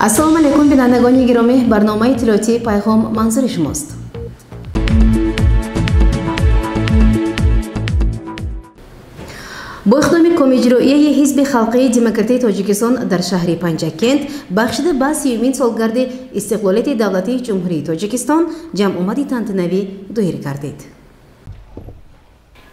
Ассалому алайкум, бинандагони гиромӣ, барномаи иттилоотии Пайғом манзури шумост. Бо иқдоми Комиҷроияи Ҳизби Халқии Демократии Тоҷикистон дар шаҳри Панҷакент бахшида ба 30-умин солгарди истиқлолияти давлатии Ҷумҳурии Тоҷикистон ҷамъомади тантанавӣ доир гардид.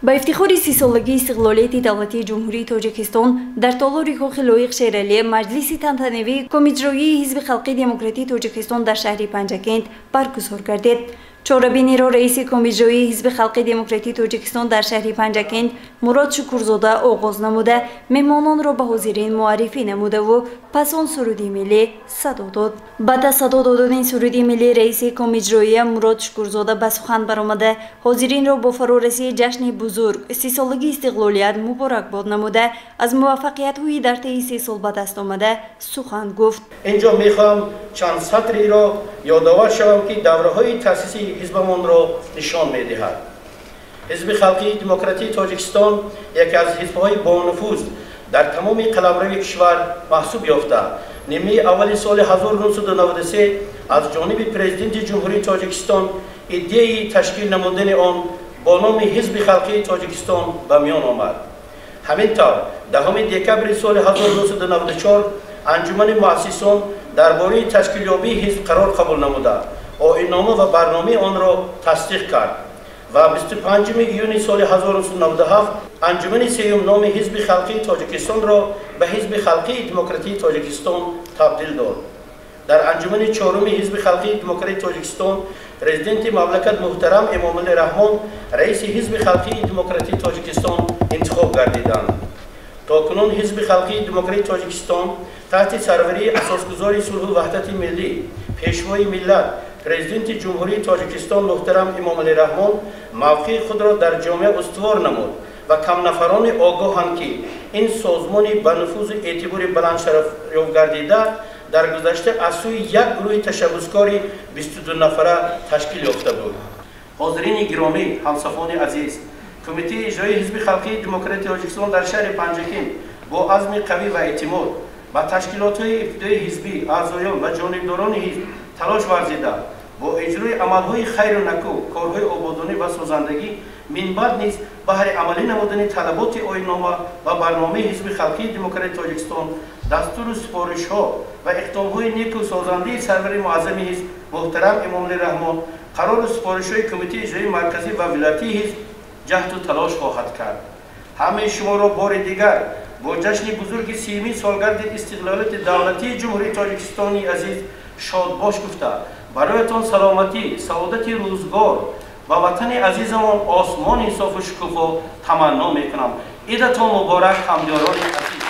Ба ифтихори 30-солагии истиқлолияти давлатии Ҷумҳурии Тоҷикистон дар толори Кохи Лоиқ Шералӣ маҷлиси тантанавии Комиҷроии Ҳизби Халқии Демократии Тоҷикистон дар шаҳри Панҷакент баргузор гардид. Чорабиниро раиси Комиҷроии Ҳизби Халқии Демократии Тоҷикистон дар шаҳри Панҷакент Мурод Шукурзода оғоз намуда, меҳмононро ба ҳозирин муаррифӣ намудаву пас он суруди миллӣ садо дод. Баъд аз садо додани суруди миллӣ раиси Комиҷроия Мурод Шукурзода ба сухан баромада, ҳозиринро бо фарорасии ҷашни бузург 30-солагии истиқлолият муборакбод намуда, аз муваффақиятҳои дар таи 3 сол ба даст омада сухан гуфт. Инҷо мехоҳам чанд сатриро ёдовар шавам, ки давраҳои таъсиси ҳизбамонро нишон медиҳад. Ҳизби Халқии Демократии Тоҷикистон яке аз ҳизбҳои бонуфуз дар тамоми қаламрави кишвар маҳсуб ёфта, нимаи аввали соли 1993 аз ҷониби Президенти Ҷумҳурии Тоҷикистон идеяи ташкил намудани он бо номи Ҳизби Халқии Тоҷикистон ба миён омад. Ҳамин тавр, 10 декабри соли 1994 Анҷумани муассисон дар бораи ташкилёбии ҳизб қарор қабул намуда, оиннома ва барномаи онро тасдиқ кард ва 25 июни соли 1997 Анҷумани сеюм номи Ҳизби Халқии Тоҷикистонро ба Ҳизби Халқии Демократии Тоҷикистон табдил дод. Дар Анҷумани чоруми Ҳизби Халқии Демократии Тоҷикистон Президенти мамлакат муҳтарам Эмомалӣ Раҳмон раиси Ҳизби Халқии Демократии Тоҷикистон интихоб гардиданд. То кунун Ҳизби Халқии Демократии Тоҷикистон таҳти сарварии асосгузори сулҳу ваҳдати миллӣ, Пешвои миллат, Президенти Ҷумҳурии Тоҷикистон муҳтарам Эмомалӣ Раҳмон мавқеи худро дар ҷомеа устувор намуд ва камнафарони огоҳанд, ки ин созмони ба нуфузу эътибори баландшарафёб гардида дар гузашта аз сӯи як гурӯҳи ташаббускори 22 нафара ташкил ёфта буд. Ҳозирини гиромӣ, ҳамсафони азиз, Кумитаи иҷроии Ҳизби Халқии Демократии Тоҷикистон дар шаҳри Панҷакент бо азми қавӣ ва эътимод ба ташкилотҳои ибтидоии ҳизбӣ, аъзоён ва ҷонибдорони ҳизб талош варзида, бо иҷрои амалҳои хайру накӯ, корҳои ободонӣ ва созандагӣ минбаъд низ баҳри амалӣ намудани талаботи оиннома ва барномаи Ҳизби Халқии Демократии Тоҷикистон, дастуру супоришҳо ва иқдомҳои неку созандаи сарвари муаззами ҳизб муҳтарам Эмомалӣ Раҳмон, қарору супоришҳои Кумитаи иҷроии марказӣ ва вилоятии ҳизб ҷаҳду талош хоҳад кард. Ҳамаи шуморо бори дигар бо ҷашни бузурги 30-умин солгарди истиқлолияти давлатии Ҷумҳурии Тоҷикистони азиз шодбош гуфта, бароятон саломатӣ, саодати рӯзгор ва ватани азизамон осмони софу шукуфо таманно мекунам. Идатон муборак, ҳамдиёрони азиз.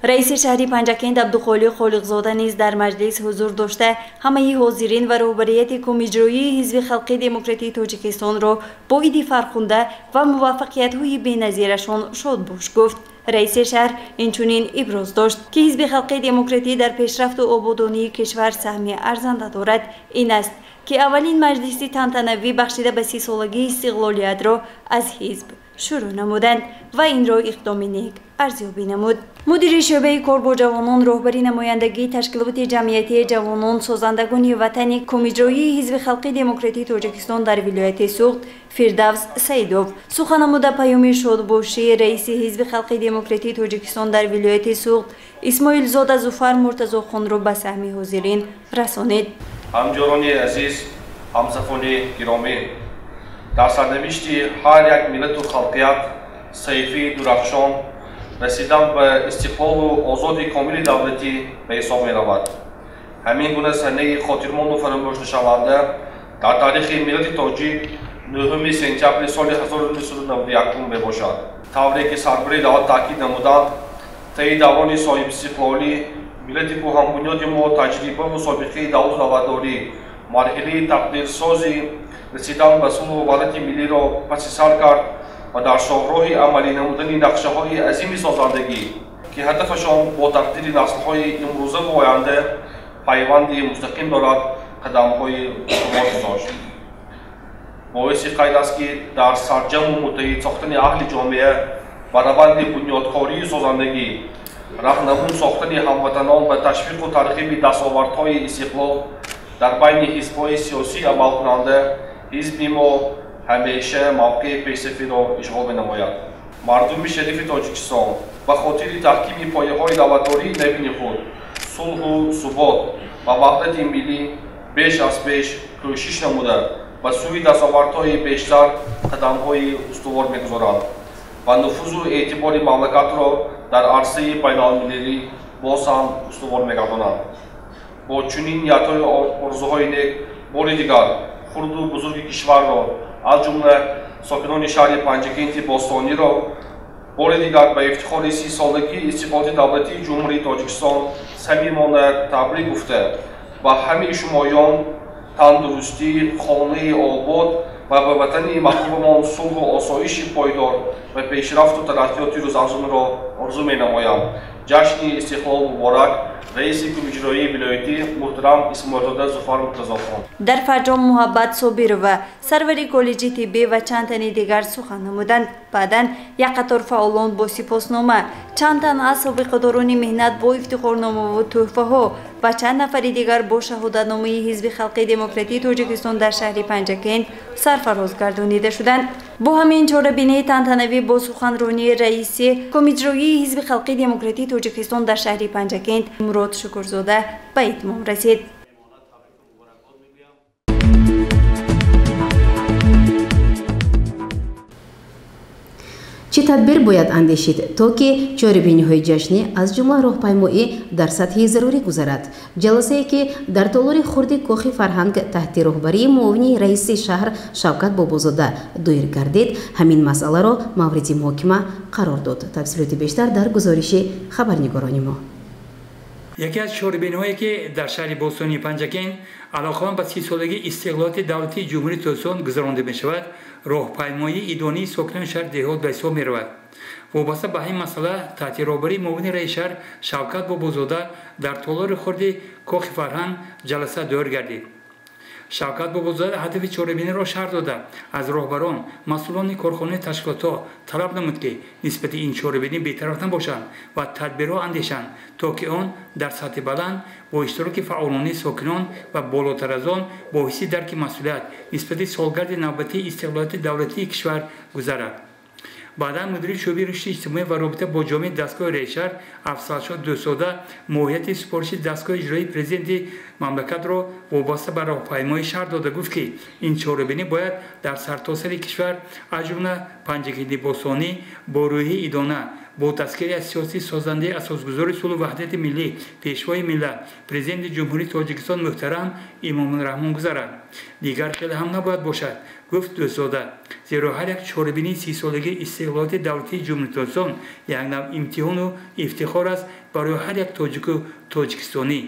Раиси шаҳри Панҷакент Абдухолиқ Холиқзода низ дар маҷлис ҳузур дошта, ҳамаи ҳозирин ва роҳбарияти Комиҷроии Ҳизби Халқии Демократии Тоҷикистонро бо иди фархунда ва муваффақиятҳои беназирашон шодбош гуфт. Раиси шаҳр инчунин иброз дошт, ки Ҳизби Халқии Демократӣ дар пешрафту ободонии кишвар саҳми арзанда дорад. Ин аст, ки аввалин маҷлиси тантанавӣ бахшида ба 30-солагии истиқлолиятро аз ҳизб шурӯъ намуданд ва инро иқдоми нек арзёбӣ намуд. Мудири шӯъбаи кор бо ҷавонон, роҳбари намояндагии ташкилоти ҷамъиятии ҷавонон, созандагони ватани Комиҷроии Ҳизби Халқии Демократии Тоҷикистон дар вилояти Суғд Фирдавс Саидов сухан намуда, паёми шодбошии раиси Ҳизби Халқии Демократии Тоҷикистон дар вилояти Суғд Исмоилзода Зуфар Муртазохонро ба саҳми ҳозирин расонид. Ҳамҷорони азиз, ҳамсафони гиромӣ, дар сарнавишти ҳар як миллату халқият саҳифаи дурахшон расидан ба истиқлолу озоди комили давлатӣ ба ҳисоб меравад. Ҳамин гуна санаи хотирмонду фаромӯшнашаванда дар таърихи миллати тоҷик 9 сентябри соли 1991 мебошад. Тавре ки сарвари давлат таъкид намуданд, таи даврони соҳибистиқлолӣ миллати кӯҳанбунёди мо таҷрибаву собиқаи давлату давлатдорӣ, марҳилаи тақдирсози расидан ба сулҳу ваҳдати миллиро паси сар кард ва дар шоҳроҳи амалӣ намудани нақшаҳои азими созандагӣ, ки ҳадафашон бо тақдири наслҳои имрӯзаву оянда пайванди мустақим дорад, қадамҳои устувор гузошт. Боиси қайд аст, ки дар сарҷаму муттаҳид сохтани аҳли ҷомеа ба раванди бунёдкорию созандагӣ Роҳнамун сохтани ҳамватанон ба ташвиқу тарғиби дастовардҳои истиқлол дар байни ҳизбҳои сиёсӣ амалкунанда ҳизби мо ҳамеша мавқеи пешсафиро ишғол менамояд. Мардуми шарифи Тоҷикистон ба хотири таҳкими пояҳои давлатдории навини худ, сулҳу субот ва ваҳдати миллӣ беш аз пеш кӯшиш намуда, ба сӯи дастовардҳои бештар қадамҳои устувор мегузоранд ва нуфузу эътибори мамлакатро дар арсаи байналмилалӣ боз ҳам устувор мегардонанд. Бо чунин ниятҳои орзуҳои нек бори дигар хурду бузурги кишварро, аз ҷумла сокинони шаҳри Панҷакенти бостониро бори дигар ба ифтихори 30-солагии истиқлолияти давлатии Ҷумҳурии Тоҷикистон самимона табрик гуфта, ба ҳамаи шумоён тандурустӣ, хонаи обод ва ба ватани маҳбубамон сулҳу осоиши пойдор ва пешрафту тараққиёти рӯзафзунро орзу менамоям. Ҷашни истиқлол муборак! Раиси кумиҷроии вилоятӣ муҳтарам Исмоилзода Зуфар Муртазохон. Дар фарҷом Муҳаббат Собирова, сарвари коллеҷи тиббӣ ва чанд тани дигар сухан намуданд. Баъдан як қатор фаъолон бо сипоснома, чанд тан аз собиқадорони меҳнат бо ифтихорномаву тӯҳфаҳо ва чанд нафари дигар бо шаҳодатномаи Ҳизби халқии демократии Тоҷикистон дар шаҳри Панҷакент сарфароз гардонида шуданд. Бо ҳамин чорабинии тантанавӣ бо суханронии раиси комиҷроии Ҳизби халқии демократии Тоҷикистон дар шаҳри Панҷакент Мурод Шукурзода ба итмом расид. Чӣ тадбир бояд андешид, то ки чорабиниҳои ҷашнӣ аз ҷумла роҳпаймоӣ дар сатҳи зарурӣ гузарад? Ҷаласае ки дар толори хурди Кохи фарҳанг таҳти роҳбарии муовини раиси шаҳр Шавкат Бобозода доир гардид, ҳамин масъаларо мавриди муҳокима қарор дод. Тафсилоти бештар дар гузориши хабарнигорони мо. Яке аз чорабиниҳое ки дар шаҳри бостонии Панҷакент алоқаманд ба 30-солагии истиқлолияти давлатии Ҷумҳурии Тоҷикистон гузаронида мешавад, роҳпаймоии идонии сокинони шаҳр деҳот ба ҳисоб меравад. Вобаста ба ҳамин масъала таҳти роҳбарии муовини раиси шаҳр Шавкат Бобозода дар толори хурди Кохи фарҳанг ҷаласа доир гардид. Шавкат Бобозода ҳадафи чорабиниро шарҳ дода, аз роҳбарон, масъулони корхонаи ташкилотҳо талаб намуд, ки нисбати ин чорабинӣ бетараф набошанд ва тадбирҳо андешанд, то ки он дар сатҳи баланд бо иштироки фаъолонаи сокинон ва болотар аз он бо ҳисси дарки масъулият нисбати солгарди навбатии истиқлолияти давлатии кишвар гузарад. Баъдан мудири шӯъбаи рушди иҷтимоӣ ва робита бо ҷомеаи дастгоҳи раиси шаҳр Афзалшоҳ Дӯстзода моҳияти супориши дастгоҳи иҷроии президенти мамлакатро вобаста ба роҳпаймоӣ шарҳ дода, гуфт, ки ин чорабинӣ бояд дар сартосари кишвар, аз ҷумла Панҷакенти бостонӣ, бо рӯҳии идона, бо дастгирии аз сиёсии созандаи асосгузори сулҳу ваҳдати миллӣ, пешвои миллат, президенти Ҷумҳурии Тоҷикистон муҳтарам Эмомалӣ Раҳмон гузарад. Дигар хеле ҳам набояд бошад, гуфт Дӯстзода, зеро ҳар як чорабинии 30-солагии истиқлолияти давлатии Ҷумҳурии Тоҷикистон як нав имтиҳону ифтихор аст барои ҳар як тоҷику тоҷикистонӣ.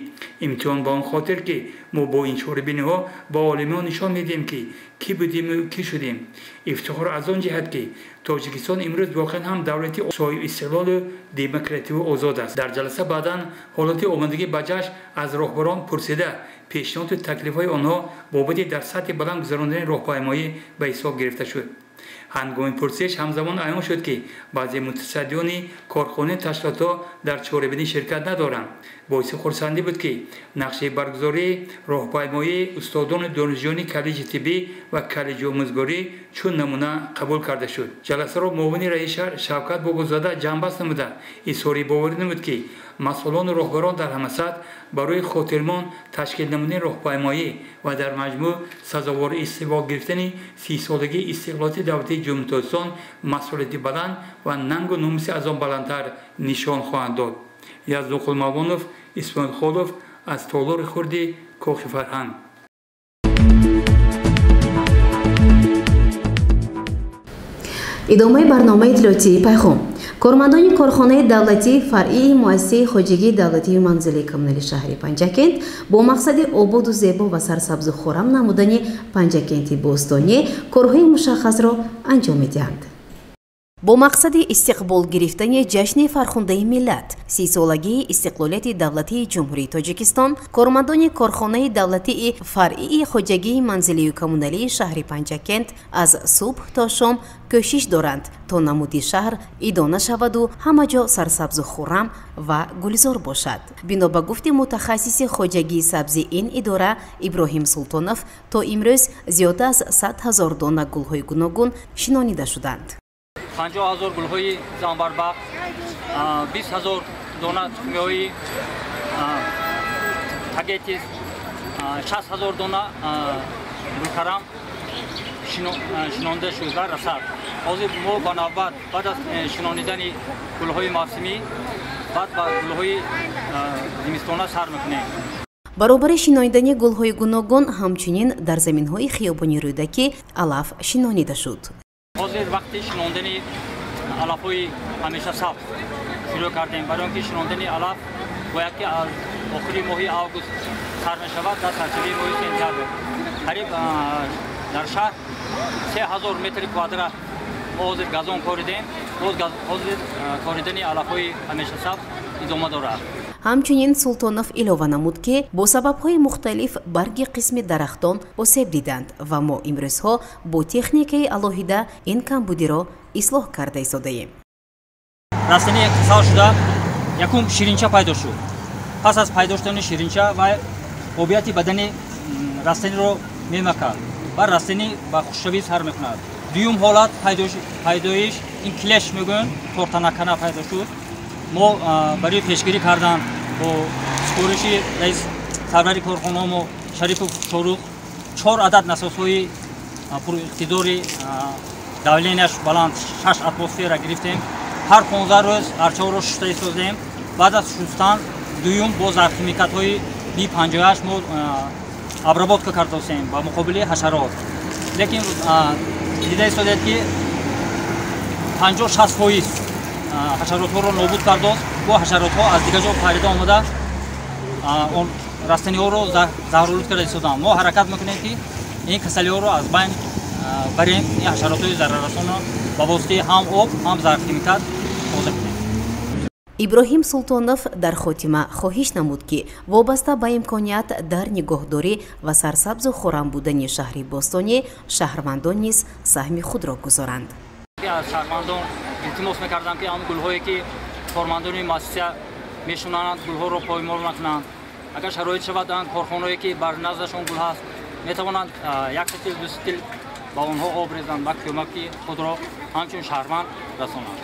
Имтиҳон ба он хотир, ки мо бо ин чорабиниҳо ба олимиён нишон медиҳем, ки кӣ будиму кӣ шудем. Ифтихор аз он ҷиҳат, ки Тоҷикистон имрӯз воқеан ҳам давлати соҳибистиқлолу демокративу озод аст. Дар ҷаласа баъдан ҳолати омодагӣ ба ҷашн аз роҳбарон пурсида, пешниҳоду таклифҳои онҳо бобати дар сатҳи баланд гузарондани роҳпаймоӣ ба ҳисоб гирифта шуд. Ҳангоми пурсиш ҳамзамон аён шуд, ки баъзе мутасаддиёни корхонаи ташкилотҳо дар чорабинӣ ширкат надоранд. Боиси хурсандӣ буд, ки нақшаи баргузории роҳпаймоии устодону донишҷӯёни коллеҷи тиббӣ ва коллеҷи омӯзгорӣ чун намуна қабул карда шуд. Ҷаласаро муовини раиси шаҳр Шавкат Бобозода ҷамъбаст намуда, изҳори боварӣ намуд, ки масъулону роҳбарон дар ҳама сатҳ барои хотирмон ташкил намудани роҳпаймоӣ ва дар маҷмӯъ сазовори истиқбол гирифтани 30-солагии истиқлолияти давлатии Ҷумҳурии Тоҷикистон масъулияти баланд ва нангу номуси аз он баландтар нишон хоҳанд дод. Яздуқул Мавлонов, Исмоил Холов аз толори хурди Кохи фарҳанг. Идомаи барномаи иттилоотии Пайғом. Кормандони корхонаи давлатии фаръии муассисаи хоҷагии давлатии манзилии коммуналии шаҳри Панҷакент бо мақсади ободу зебо ва сарсабзу хуррам намудани Панҷакенти бостонӣ корҳои мушаххасро анҷом медиҳанд. Бо мақсади истиқбол гирифтани ҷашни фархундаи миллат, 30-солагии истиқлолияти давлатии Ҷумҳурии Тоҷикистон, кормандони корхонаи давлатии фаръии хоҷагии манзилию коммуналии шаҳри Панҷакент аз субҳ то шом кӯшиш доранд, то намуди шаҳр идона шаваду ҳама ҷо сарсабзу хуррам ва гулзор бошад. Бино ба гуфти мутахассиси хоҷагии сабзи ин идора Иброҳим Султонов, то имрӯз зиёда аз 100 000 дона гулҳои гуногун шинонида шуданд. 50 000 гулҳои занбарбақ, 20 000 дона тухмиҳои тагетис, 60 000 дона гулкарам шинонда шуд ва расад. Ҳозир мо ба навбат баъд аз шинонидани гулҳои мавсимӣ баъд ба гулҳои зимистона сар мекунем. Баробари шинонидани гулҳои гуногун, ҳамчунин дар заминҳои хиёбони Рӯдакӣ алаф шинонида шуд. Ҳозир вақти шинондани алафҳои ҳамеша сабз шурӯъ кардем. Барои он ки шинондани алаф бояд ки аз охири моҳи август сар мешавад дар сарчашмаи моҳи сентябр. Қариб дар шаҳр 3000 метри квадрат мо ҳозир газон коридем. Ҳозир коридани алафҳои ҳамеша сабз идома дорад. Ҳамчунин Султонов илова намуд, ки бо сабабҳои мухталиф барги қисми дарахтон осеб диданд ва мо имрӯзҳо бо техникаи алоҳида ин камбудиро ислоҳ карда истодаем. Растанӣ касал шуда якум ширинча пайдо шуд. Пас аз пайдо шудани ширинча ва обияти бадани растаниро мемакад ва растанӣ ба хушшавӣ сар мекунад. Дуюм ҳолат пайдоиш ин клеш мегӯянд, тортанакана пайдо шуд. Мо барои пешгирӣ кардан бо супориши раис сарвари корхонао мо Шарипов Шорух 4 адад насосҳои пуриқтидори давленияш баланд 6 атмосфера гирифтем. Ҳар 15 рӯз арчаҳоро шуста истодем. Баъд аз шустан дуюм бо зарфхимикатҳои Би58 мо обработка кардосем ба муқобили ҳашарот. Лекин дида истодед, ки 50-60% ҳашаротҳоро нобуд кардост. Бо ҳашаротҳо аз дигар ҷо парида омада он растаниҳоро заҳролуд карда истоданд. Мо ҳаракат мекунем, ки ин касалиҳоро аз байн барем, ин ҳашаротҳои зараррасонро ба воситаи ҳам об, ҳам зарфхимикат тоза кунем. Иброҳим Султонов дар хотима хоҳиш намуд, ки вобаста ба имконият дар нигоҳдорӣ ва сарсабзу хуррам будани шаҳри бостонӣ шаҳрвандон низ саҳми худро гузоранд. Аз шаҳрвандон илтимос мекардам, ки ҳамон гулҳое ки кормандони муассиса мешунонанд, гулҳоро поймол накунанд. Агар шароит шавад, корхонаое ки бар наздашон гул ҳаст, метавонанд як ситил, ду ситил ба онҳо об резанд ва кӯмаки худро ҳамчун шаҳрванд расонанд.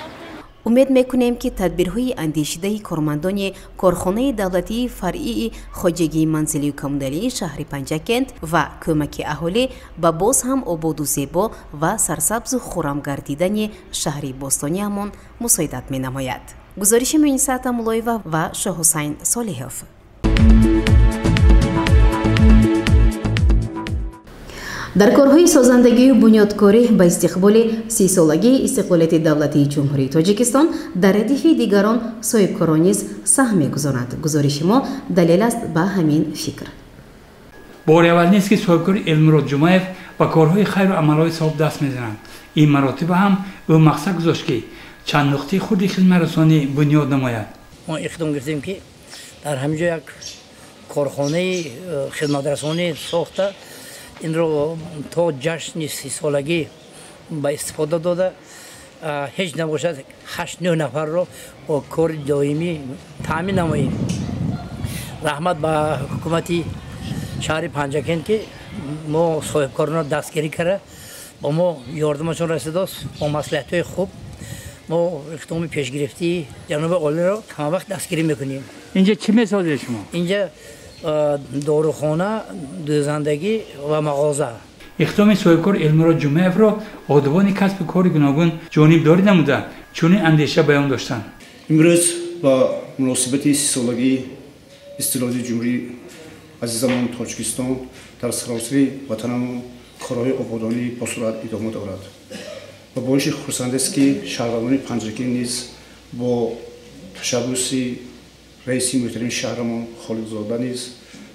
Умед мекунем, ки тадбирҳои андешидаи кормандони корхонаи давлатии фаръии хоҷагии манзилию коммуналии шаҳри Панҷакент ва кӯмаки аҳолӣ ба боз ҳам ободу зебо ва сарсабзу хуррам гардидани шаҳри бостониамон мусоидат менамояд. Гузориши Муниса Атамуллоева ва Шоҳҳусайн Солиҳов. Дар корҳои созандагию бунёдкорӣ ба истиқболи 30-солагии истиқлолияти давлатии Ҷумҳурии Тоҷикистон дар радифи дигарон соҳибкорон низ саҳм мегузоранд. Гузориши мо далел аст ба ҳамин фикр. Бори аввал нест, ки соҳибкори Элмурод Ҷумаев ба корҳои хайру амалҳои савоб даст мезананд. Ин маротиба ҳам ӯ мақсад гузошт, ки чанд нуқтаи хурди хизматрасонӣ бунёд намояд. Мо иқдом гирифтем, ки дар ҳамин ҷо як корхонаи хизматрасонӣ сохта, инро то ҷашни 30-солагӣ ба истифода дода, ҳеҷ набошад 8-9 нафарро бо кори доимӣ таъмин намоем. Раҳмат ба ҳукумати шаҳри Панҷакент, ки мо соҳибкоронро дастгирӣ карда, ба мо ёрдамашон расидааст бо маслиҳатҳои хуб. Мо иқдоми пешгирифтии ҷаноби олиро ҳамавақт дастгирӣ мекунем. Инҷа чӣ месозед шумо? Инҷа дорухона, дӯзандагӣ ва мағоза. Иқдоми соҳибкор Элмурод Ҷумаевро одобони касбу кори гуногун ҷонибдорӣ намуда, чунин андеша баён доштанд. Имрӯз ба муносибати 30-солагии истиқлолияти ҷумҳурии азизамон Тоҷикистон дар саросари ватанамон корҳои ободонӣ бо суръат идома дорад ва боиси хурсандест, ки шаҳрвандони Панҷакент низ бо ташаббуси раиси муҳтарами шаҳрамон Холиқзода низ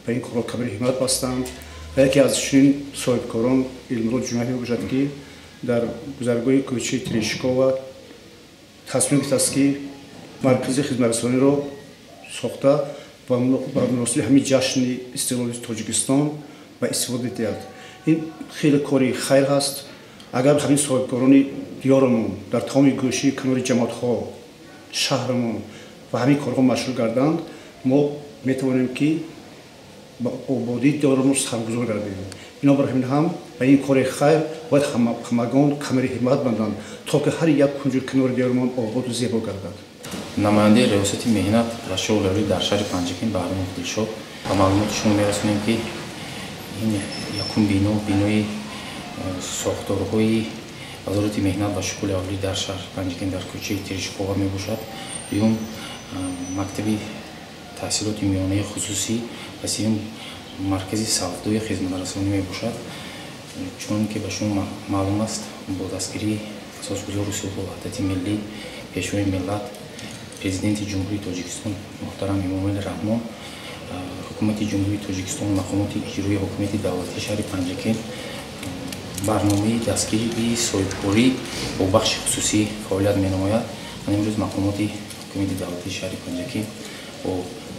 ба ин корҳо камари ҳиммат бастанд ва яке аз чунин соҳибкорон Илмурод Ҷумаев мебошад, ки дар гузаргоҳи кӯчаи Терешкова Тасмим гирифтааст, ки маркази хизматрасониро сохта ба муносиби ҳамин ҷашни истиқлолияти Тоҷикистон ба истифода диҳад. Ин хеле кори хайр ҳаст. Агар ҳамин соҳибкорони диёрамон дар тамоми гӯшаи канори ҷамоатҳо, шаҳрамон ва ҳамин корҳо машғул гарданд, мо метавонем, ки ба ободии диёрамон саргузор гардем. Бинобар ҳамин ҳам ба ин кори хайр бояд ҳамагон камари ҳиммат банданд, то ки ҳар як кунҷу канори диёрамон ободу зебо гардад. Намояндаи Риёсати меҳнат ва шуғлёрӣ дар шаҳри Панҷакент Баҳромов Дилшод ба маълумоти шумо мерасонем, ки ин якум бино бинои сохторҳои Вазорати меҳнат ва шуғли аҳолӣ дар шаҳри Панҷакент дар кӯчаи Терешкова мебошад. Дуюм мактаби таҳсилоти миёнаи хусусӣ ва сеюм маркази савдои хизматрасонӣ мебошад. Чун ки ба шумо маълум аст, бо дастгирии асосгузори сулҳу ваҳдати миллӣ, пешвои миллат, Президенти Ҷумҳурии Тоҷикистон муҳтарам Эмомалӣ Раҳмон, Ҳукумати Ҷумҳурии Тоҷикистон, мақомоти иҷроии ҳокимияти давлатии шаҳри Панҷакент барномаи дастгирии соҳибкорӣ бо бахши хусусӣ фаъолият менамояд. Ман имрӯз мақомоти ҳокимияти давлатии шаҳри Панҷакент бо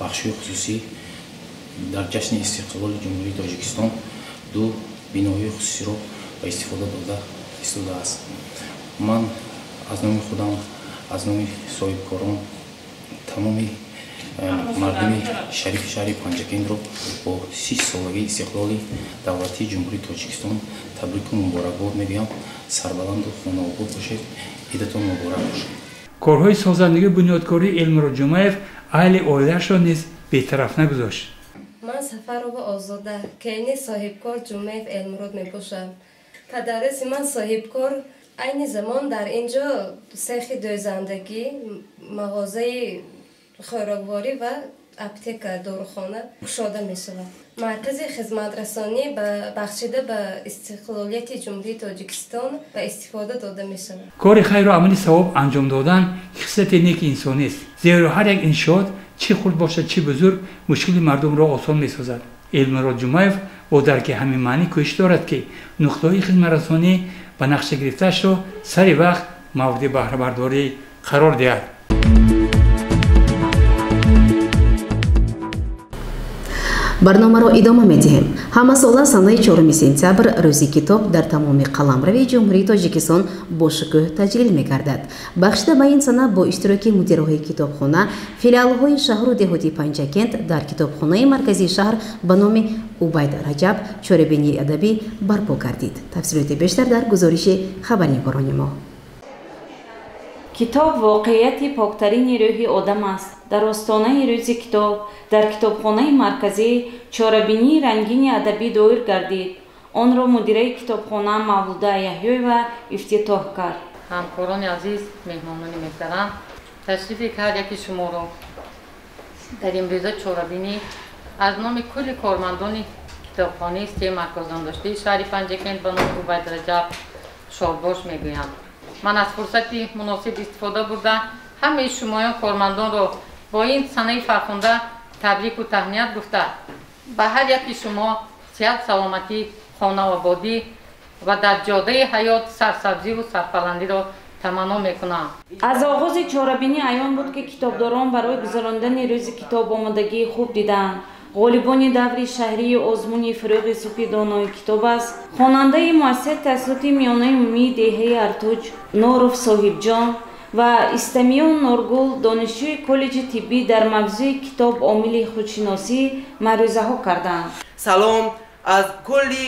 бахшҳои хусусӣ дар ҷашни истиқлоли Ҷумҳурии Тоҷикистон ду биноҳои хусусиро ба истифода дода истодааст. Ман аз номи худам, аз номи соҳибкорон, тамоми мардуми шарифи шаҳри Панҷакентро бо 30-солагии истиқлоли давлатии Ҷумҳурии Тоҷикистон табрику муборакбод мегӯям. Сарбаланду хонаобод бошед, идатон муборак бошад. Корҳои созандагии бунёдкории Элмурод Ҷумаев аҳли оилаашро низ бетараф нагузошт. Ман Сафарова Озода, келини соҳибкор Ҷумаев Элмурод мебошам. Падариси ман соҳибкор. Айни замон дар ин ҷо сехи дӯзандагӣ, мағозаи хӯрокворӣ ва аптека, дорухона кушода мешавад. Маркази хизматрасонӣ бахшида ба истиқлолияти Ҷумҳурии Тоҷикистон ба истифода дода мешавад. Кори хайру амали савоб анҷом додан хислати неки инсонист, зеро ҳар як иншоот, чӣ хурд бошад, чӣ бузург, мушкили мардумро осон месозад. Элмурод Ҷумаев бо дарки ҳамин маънӣ кӯшиш дорад, ки нуқтаҳои хизматрасонӣ ба нақша гирифтаашро сари вақт мавриди баҳрабардорӣ қарор диҳад. Барномаро идома медиҳем. Ҳамасола санаи 4 сентябр рӯзи китоб дар тамоми қаламрави Ҷумҳурии Тоҷикистон бо шукӯҳ таҷлил мегардад. Бахшида ба ин сана бо иштироки мудираҳои китобхона, филиалҳои шаҳру деҳоти Панҷакент дар китобхонаи марказии шаҳр ба номи Убайд Раҷаб чорабинии адабӣ барпо гардид. Тафсилоти бештар дар гузориши хабарнигорони мо. Китоб воқеияти поктарини рӯҳи одам аст. Дар остонаи рӯзи китоб дар китобхонаи марказӣ чорабинии рангини адабӣ доир гардид. Онро мудираи китобхона Мавлуда Яҳёева ифтитоҳ кард. Ҳамкорони азиз, меҳмонони муҳтарам, ташрифи ҳар яки шуморо дар имрӯза чорабинӣ аз номи кулли кормандони китобхонаи се марказондоштаи шаҳри Панҷакент ба номи Убайд Раҷаб шодбош мегӯям. Ман аз фурсати муносиб истифода бурда ҳамаи шумоён кормандонро бо ин санаи фархунда табрику таҳният гуфта, ба ҳар яки шумо сиҳат, саломатӣ, хонаободӣ ва дар ҷодаи ҳаёт сарсабзиву сарбаландиро таманно мекунам. Аз оғози чорабинӣ аён буд, ки китобдорон барои гузарондани рӯзи китоб омодагии хуб диданд. Ғолибони даври шаҳрии озмуни «Фурӯғи субҳи донои китоб аст» хонандаи муассисаи таҳсилоти миёнаи умумии деҳаи Артуҷ Норов Соҳибҷон ва Истамиён Норгул, донишҷӯи коллеҷи тиббӣ, дар мавзӯи «Китоб омили худшиносӣ» маърӯзаҳо карданд. Салом аз кулли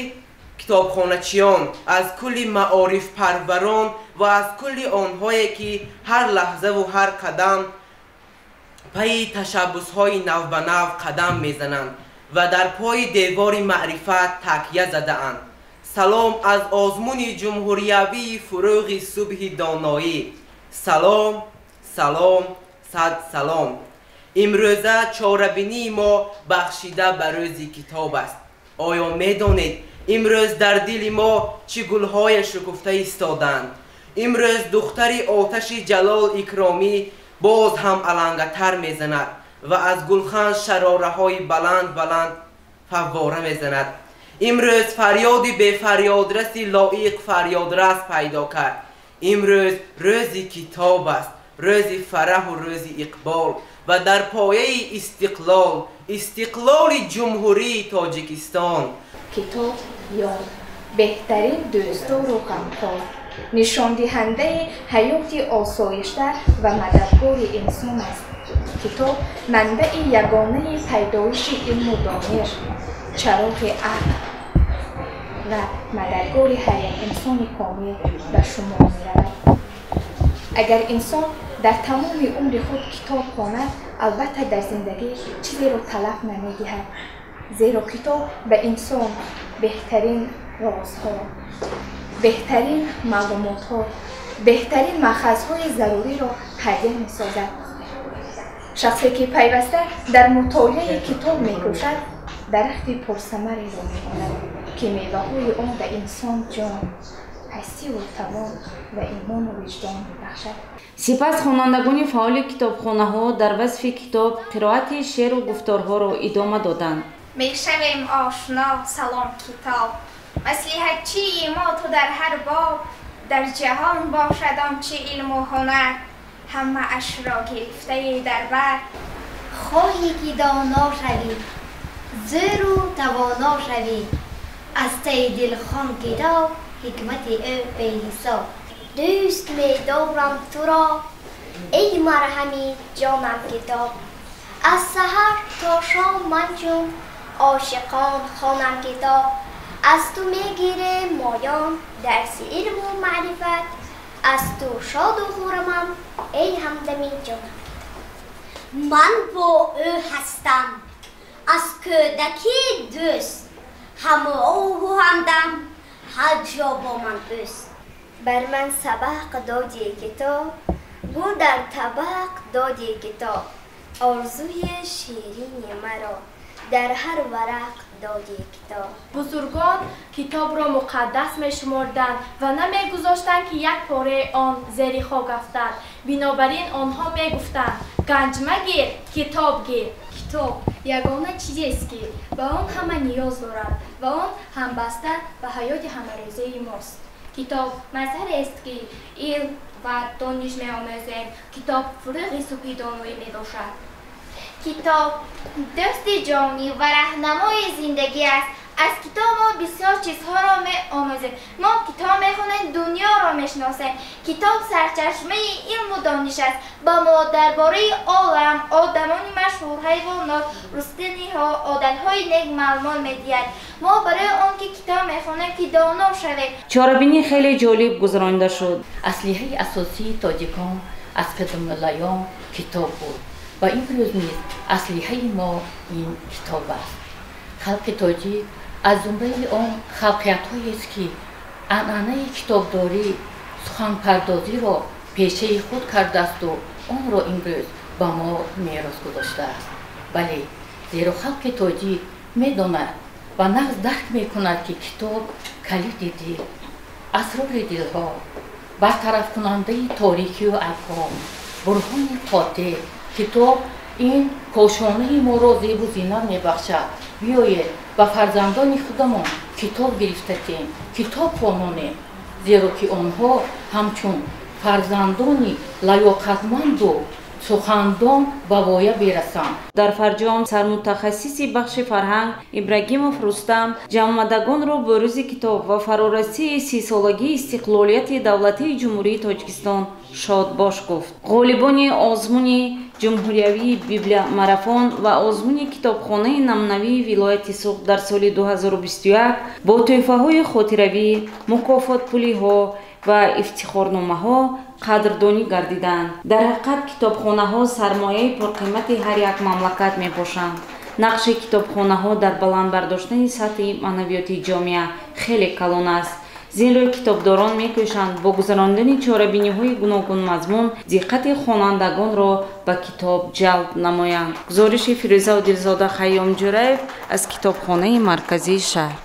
китобхоначиён, аз кулли маорифпарварон ва аз кулли онҳое, ки ҳар лаҳзаву ҳар қадам пайи ташаббусҳои навбанав қадам мезананд ва дар пои девори маърифат такя задаанд. Салом аз озмуни ҷумҳуриявии «Фурӯғи субҳи доноӣ». Салом, салом, сад салом. Имрӯза чорабинии мо бахшида ба рӯзи китоб аст. Оё медонед, имрӯз дар дили мо чӣ гулҳое шукуфта истоданд? Имрӯз духтари оташи Ҷалол Икромӣ боз ҳам алангатар мезанад ва аз гулхан шарораҳои баланд баланд фаввора мезанад. Имрӯз фарёди бефарёдраси лоиқ фарёдрас пайдо кард. Имрӯз рӯзи китоб аст. Рӯзи фараҳу рӯзи иқбол ва дар пояи истиқлол, истиқлоли Ҷумҳурии Тоҷикистон. Китоб ёр, беҳтарин дӯстдору ғамхор, нишондиҳандаи ҳаёти осоишта ва мададгори инсон аст. Китоб манбаи ягонаи пайдоиши илму дониш, чароғи ақл ва мададгори ҳар як инсони комил ба шумор меравад. Агар инсон дар тамоми умри худ китоб хонад, албатта дар зиндагӣ чизеро талаф намедиҳад, зеро китоб ба инсон беҳтарин розҳо, беҳтарин маълумотҳо, беҳтарин маъхазҳои заруриро ҳадя месозад. Шахсе ки пайваста дар мутолиаи китоб мекӯшад, дарахти пурсамареро мемонад, ки меваҳои он ба инсон ҷон, ҳастиву тавон ва имону виҷдон мебахшад. Сипас хонандагони фаъоли китобхонаҳо дар васфи китоб қироати шеъру гуфторҳоро идома доданд. Мешавем ошно, салом китоб, маслиҳатчии мо ту дар ҳар боб, дар ҷаҳон бошад он чи илму ҳунар, ҳамаашро гирифтаи дар бар. Хоҳӣ ки доно шавӣ, зӯру тавоно шавӣ, аз таи дил хон китоб, ҳикмати ӯ беҳисоб. Дӯст медорам туро, эй марҳами ҷонам китоб, аз саҳар то шом ман чун ошиқон хонам китоб. Аз ту мегирем моён дарси илму маърифат, аз ту шоду хуррамам, эй ҳамдами ҷонам китоб. Ман бо ӯ ҳастам аз кӯдакӣ дӯст, ҳамроҳу ҳамдам ҳар ҷо бо ман ӯст. Бар ман сабақ доди китоб, гӯ дар табақ доди китоб, орзуи ширини маро дар ҳар варақ доди китоб. Бузургон китобро муқаддас мешуморданд ва намегузоштанд, ки як пораи он зери хок афтад. Бинобар ин онҳо мегуфтанд: ганҷ магир, китоб гир. Китоб ягона чизест, ки ба он ҳама ниёз дорад ва он ҳамбаста ба ҳаёти ҳамарӯзаи мост. Китоб мазҳарест, ки илм ва дониш меомӯзем. Китоб фурӯғи субҳи доноӣ мебошад. Китоб дӯсти ҷонӣ ва раҳнамои зиндагӣ аст. Аз китоб мо бисёр чизҳоро меомӯзем. Мо китоб мехонем, дунёро мешиносем. Китоб сарчашмаи илму дониш аст. Ба мо дар бораи олам, одамони машҳур, ҳайвонот, рустаниҳо, одатҳои нек маълумот медиҳад. Мо барои он ки китоб мехонем, ки доно шавем. Чорабинӣ хеле ҷолиб гузаронида шуд. Аслиҳаи асосии тоҷикон аз қадимулайём китоб буд ва имрӯз низ аслиҳаи мо ин китоб аст. Халқи тоҷик аз зумраи он халқиятҳоест, ки анъанаи китобдорӣ, суханпардозиро пешаи худ кардаасту онро имрӯз ба мо мерос гузоштааст. Бале, зеро халқи тоҷик медонад ва нағз дарк мекунад, ки китоб калиди дил, асрори дилҳо, бартарафкунандаи торикию айбҳо, бурҳони қотеъ. Китоб ин кошонаи моро зебу зинат мебахшад. Биёед ба фарзандони худамон китоб гирифта тем, китоб хононем, зеро ки онҳо ҳамчун фарзандони лаёқатманду сухандон ба воя берасанд. Дар фарҷом сармутахассиси бахши фарҳанг Ибрагимов Рустам ҷамъомадагонро бо рӯзи китоб ва фарорасии 30-солагии истиқлолияти давлатии Ҷумҳурии Тоҷикистон шодбош гуфт. Ғолибони озмуни ҷумҳуриявии библиомарафон ва озмуни китобхонаи намунавии вилояти Суғд дар соли 2021 бо тӯҳфаҳои хотиравӣ, мукофотпулиҳо ва ифтихорномаҳо қадрдонӣ гардиданд. Дар ҳақиқат китобхонаҳо сармояи пурқимати ҳар як мамлакат мебошанд. Нақши китобхонаҳо дар баланд бардоштани сатҳи маънавиёти ҷомеа хеле калон аст. Зин рӯ китобдорон мекӯшанд бо гузарондани чорабиниҳои гуногунмазмун диққати хонандагонро ба китоб ҷалб намоянд. Гузориши Фирӯза Одилзода, Хайём Ҷураев аз китобхонаи марказии шаҳр.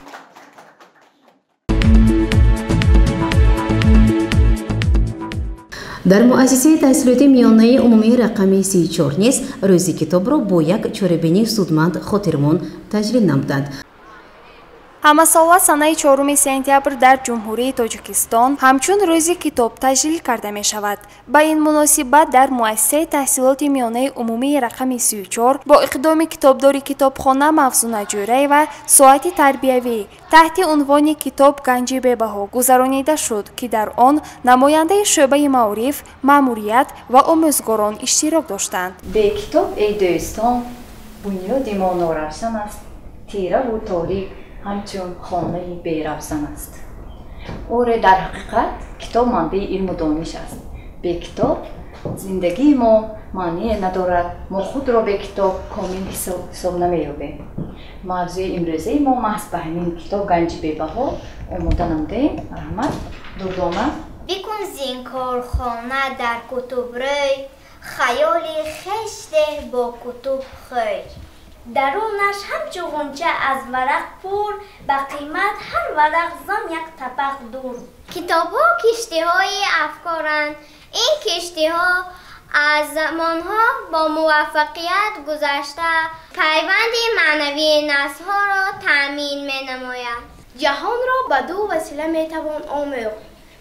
Дар муассисаи таҳсилоти миёнаи умумии рақами 34 низ рӯзи китобро бо як чорабинии судманд хотирмон таҷлил намуданд. Ҳамасола санаи 4 сентябр дар Ҷумҳурии Тоҷикистон ҳамчун рӯзи китоб таҷлил карда мешавад. Ба ин муносибат дар муассисаи таҳсилоти миёнаи умумии рақами 34 бо иқдоми китобдори китобхона Мавзуна Ҷӯраева соати тарбиявӣ таҳти унвони «Китоб ганҷи бебаҳо» гузаронида шуд, ки дар он намояндаи шӯъбаи маориф, маъмурият ва омӯзгорон иштирок доштанд. Бе китоб, эй дӯстон, бунёди мо норавшан аст, тираву торик ҳамчун хонаи беравзан аст. Оре, дар ҳақиқат китоб манбаи илму дониш аст. Бе китоб зиндагии мо маъние надорад, мо худро бе китоб комил ҳисоб намеёбем. Мавзӯи имрӯзаи мо маҳз ба ҳамин китоб ганҷи бебаҳо омода намудаем. Раҳмат, Дурдона. Бикун зинкорхона дар кутуб рӯй, хаёли хеш деҳ бо кутуб хӯй. Дарунаш ҳамчу ғунча аз варақ пур, ба қимат ҳар варақ зон як табақ дур. Китобҳо киштиҳои афкоранд. Ин киштиҳо аз замонҳо бо муваффақият гузашта пайванди маънавии наслҳоро таъмин менамояд. Ҷаҳонро ба ду васила метавон омӯхт: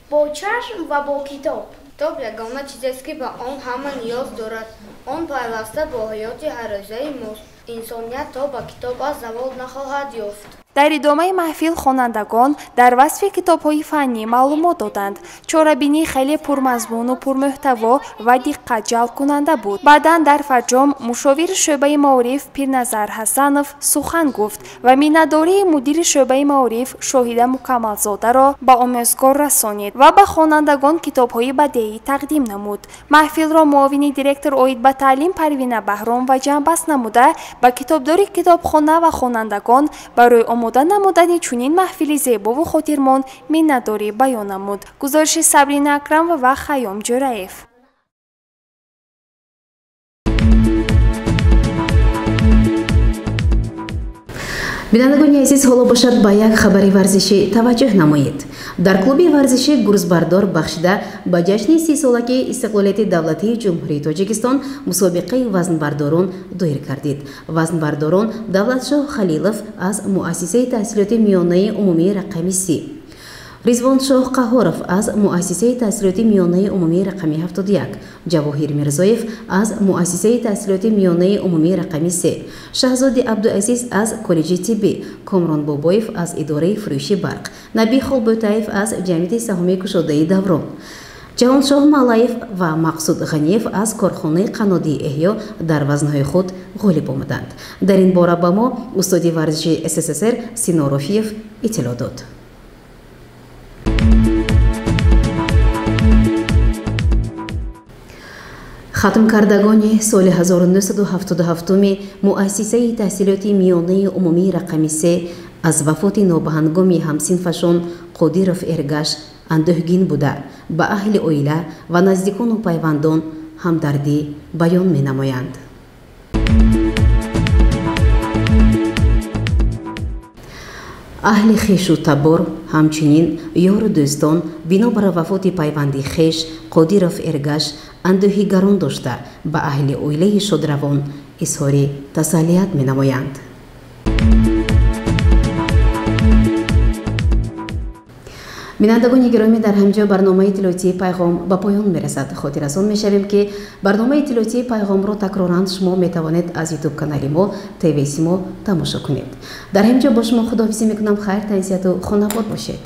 бо чашм ва бо китоб. Китоб ягона чизест, ки ба он ҳама ниёз дорад. Он пайваста бо ҳаёти ҳаррӯзаи мост. Инсоният то ба китоб аз завол нахоҳад ёфт. Дар идомаи маҳфил хонандагон дар васфи китобҳои фаннӣ маълумот доданд. Чорабинӣ хеле пурмазмуну пурмуҳтаво ва диққатҷалбкунанда буд. Баъдан дар фарҷом мушовири шӯъбаи маориф Пирназар Ҳасанов сухан гуфт ва миннатдории мудири шӯъбаи маориф Шоҳида Мукаммалзодаро ба омӯзгор расонид ва ба хонандагон китобҳои бадеӣ тақдим намуд. Маҳфилро муовини директор оид ба таълим Парвина Баҳром ва ҷамъбаст намуда ба китобдори китобхона ва хонандагон барои омода намудани чунин маҳфили зебову хотирмон миннатдорӣ баён намуд. Гузориши Сабрина Акрамова ва Хайём Ҷӯраев. Бинандагони азиз, ҳоло бошад ба як хабари варзишӣ таваҷҷӯҳ намоед. Дар клуби варзиши Гурзбардор бахшида ба ҷашни 30-солагии истиқлолияти давлатии Ҷумҳурии Тоҷикистон мусобиқаи вазнбардорон доир гардид. Вазнбардорон Давлатшоҳ Халилов аз муассисаи таҳсилоти миёнаи умумии рақами 30, Ризвоншоҳ Қаҳоров аз муассисаи таҳсилоти миёнаи умумии рақами 71, Ҷавоҳир Мирзоев аз муассисаи таҳсилоти миёнаи умумии рақами 3, Шаҳзоди Абдуазиз аз коллеҷи тиббӣ, Комрон Бобоев аз идораи фурӯши барқ, Наби Холбӯтаев аз ҷамъияти саҳомии кушодаи Даврон, Ҷаҳоншоҳ Малаев ва Мақсуд Ғаниев аз корхонаи қаннодии Эҳё дар вазнҳои худ ғолиб омаданд. Дар ин бора ба мо устоди варзиши СССР Сино Рофиев иттилоъ дод. Хатмкардагони соли 1977 муассисаи таҳсилоти миёнаи умумии рақами 3 аз вафоти нобаҳангоми ҳамсинфашон Қодиров Эргаш андӯҳгин буда, ба аҳли оила ва наздикону пайвандон ҳамдардӣ баён менамоянд. Аҳли хешу табор, ҳамчунин ёру дӯстон бинобар вафоти пайванди хеш Қодиров Эргаш андӯҳи гарон дошта, ба аҳли оилаи шодравон изҳори тасаллият менамоянд. Бинандагони гиромӣ, дар ҳамҷо барномаи иттилоотии Пайғом ба поён мерасад. Хотиррасон мешавем, ки барномаи иттилоотии Пайғомро такроран шумо метавонед аз ютуб канали мо ТВ Симо тамошо кунед. Дар ҳамҷо бо шумо худоҳофизӣ мекунам. Хайр, тансиҳату хонабод бошед.